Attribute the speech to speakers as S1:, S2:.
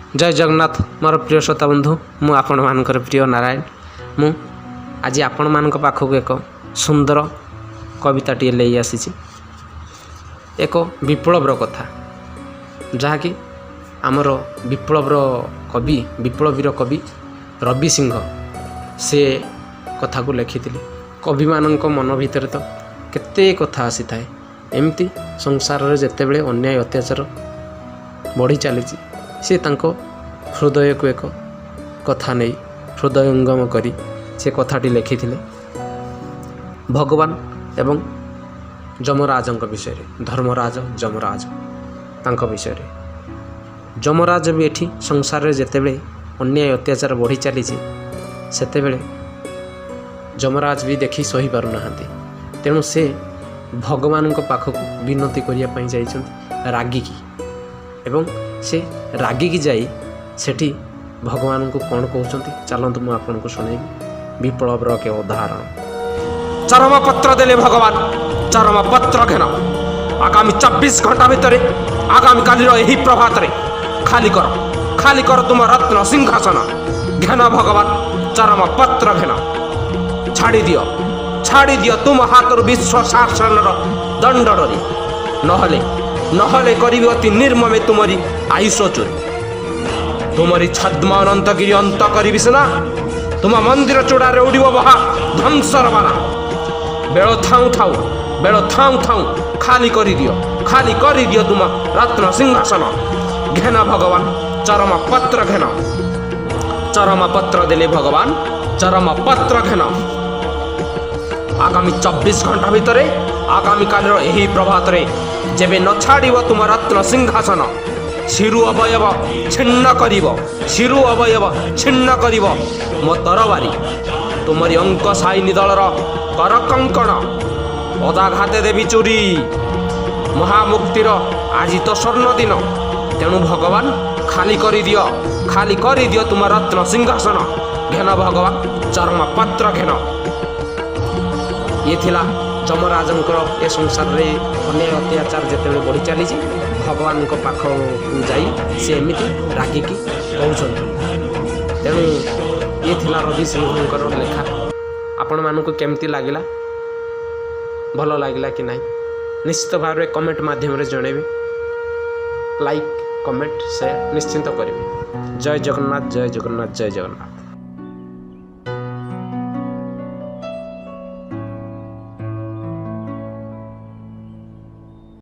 S1: ଜୟ ଜଗନ୍ନାଥ। ମୋର ପ୍ରିୟ ଶ୍ରୋତା ବନ୍ଧୁ, ମୁଁ ଆପଣମାନଙ୍କର ପ୍ରିୟ ନାରାୟଣ। ମୁଁ ଆଜି ଆପଣମାନଙ୍କ ପାଖକୁ ଏକ ସୁନ୍ଦର କବିତାଟିଏ ନେଇ ଆସିଛି, ଏକ ବିପ୍ଳବର କଥା, ଯାହାକି ଆମର ବିପ୍ଳବର କବି, ବିପ୍ଳବୀର କବି ରବି ସିଂହ ସେ କଥାକୁ ଲେଖିଥିଲେ। କବିମାନଙ୍କ ମନ ଭିତରେ ତ କେତେ କଥା ଆସିଥାଏ। ଏମିତି ସଂସାରରେ ଯେତେବେଳେ ଅନ୍ୟାୟ ଅତ୍ୟାଚାର ବଢ଼ି ଚାଲିଛି, ସେ ତାଙ୍କ ହୃଦୟକୁ ଏକ କଥା ନେଇ ହୃଦୟଙ୍ଗମ କରି ସେ କଥାଟି ଲେଖିଥିଲେ ଭଗବାନ ଏବଂ ଯମରାଜଙ୍କ ବିଷୟରେ, ଧର୍ମରାଜ ଯମରାଜ ତାଙ୍କ ବିଷୟରେ। ଯମରାଜ ବି ଏଠି ସଂସାରରେ ଯେତେବେଳେ ଅନ୍ୟାୟ ଅତ୍ୟାଚାର ବଢ଼ି ଚାଲିଛି, ସେତେବେଳେ ଯମରାଜ ବି ଦେଖି ସହିପାରୁନାହାନ୍ତି। ତେଣୁ ସେ ଭଗବାନଙ୍କ ପାଖକୁ ବିନତି କରିବା ପାଇଁ ଯାଇଛନ୍ତି ରାଗିକି ଏବଂ ସେ ରାଗିକି ଯାଇ ସେଠି ଭଗବାନଙ୍କୁ କ'ଣ କହୁଛନ୍ତି, ଚାଲନ୍ତୁ ମୁଁ ଆପଣଙ୍କୁ ଶୁଣେଇବି ବିପ୍ଳବର ଏକ ଉଦାହରଣ।
S2: ଚରମପତ୍ର ଦେଲେ ଭଗବାନ, ଚରମପତ୍ର ଘେନ। ଆଗାମୀ 24 ଘଣ୍ଟା ଭିତରେ, ଆଗାମୀ କାଲିର ଏହି ପ୍ରଭାତରେ ଖାଲି କର, ଖାଲି କର ତୁମ ରତ୍ନ ସିଂହାସନ। ଘେନ ଭଗବାନ, ଚରମପତ୍ର ଘେନ। ଛାଡ଼ି ଦିଅ, ଛାଡ଼ି ଦିଅ ତୁମ ହାତରୁ ବିଶ୍ୱ ଶାସନର ଦଣ୍ଡ ଡୋରି। ନହେଲେ, ନହେଲେ କରିବି ଅତି ନିର୍ମମେ ତୁମରି ଆୟୁଷ ଚୋରି। ତୁମରି ଛଦ୍ମ ଅନନ୍ତଗିରି ଅନ୍ତ କରିବି ସିନା, ତୁମ ମନ୍ଦିର ଚୂଡ଼ାରେ ଉଡ଼ିବ ମହା ଧ୍ୱଂସର ବାନା। ବେଳ ଥାଉଁ ଥାଉଁ, ବେଳ ଥାଉଁ ଥାଉଁ ଖାଲି କରିଦିଅ, ଖାଲି କରିଦିଅ ତୁମ ରତ୍ନ ସିଂହାସନ। ଘେନ ଭଗବାନ, ଚରମ ପତ୍ର ଘେନ। ଚରମ ପତ୍ର ଦେଲେ ଭଗବାନ, ଚରମ ପତ୍ର ଘେନ। ଆଗାମୀ 24 ଘଣ୍ଟା ଭିତରେ, ଆଗାମୀ କାଲିର ଏହି ପ୍ରଭାତରେ ଯେବେ ନ ଛାଡ଼ିବ ତୁମ ରତ୍ନ ସିଂହାସନ, ଶିରୁ ଅବୟବ ଛିନ୍ନ କରିବ, ଶିରୁ ଅବୟବ ଛିନ୍ନ କରିବ ମୋ ତରବାରୀ। ତୁମରି ଅଙ୍କ ସାଇନି ଦଳର କର କଙ୍କଣ ପଦାଘାତେ ଦେବି ଚୁରି। ମହାମୁକ୍ତିର ଆଜି ତ ସ୍ୱର୍ଣ୍ଣ ଦିନ। ତେଣୁ ଭଗବାନ, ଖାଲି କରିଦିଅ, ଖାଲି କରିଦିଅ ତୁମ ରତ୍ନ ସିଂହାସନ। ଘେନ ଭଗବାନ, ଚରମ ପତ୍ର ଘେନ।
S1: ଇଏ ଥିଲା ଯମରାଜଙ୍କର। ଏ ସଂସାରରେ ଅନ୍ୟାୟ ଅତ୍ୟାଚାର ଯେତେବେଳେ ବଢ଼ି ଚାଲିଛି, ଭଗବାନଙ୍କ ପାଖକୁ ଯାଇ ସେ ଏମିତି ରାଗିକି କହୁଛନ୍ତି। ତେଣୁ ଇଏ ଥିଲା ରବି ସିଂହଙ୍କର ଲେଖା। ଆପଣମାନଙ୍କୁ କେମିତି ଲାଗିଲା, ଭଲ ଲାଗିଲା କି ନାହିଁ, ନିଶ୍ଚିତ ଭାବରେ କମେଣ୍ଟ ମାଧ୍ୟମରେ ଜଣାଇବେ। ଲାଇକ୍, କମେଣ୍ଟ, ସେୟାର ନିଶ୍ଚିତ କରିବେ। ଜୟ ଜଗନ୍ନାଥ, ଜୟ ଜଗନ୍ନାଥ, ଜୟ ଜଗନ୍ନାଥ।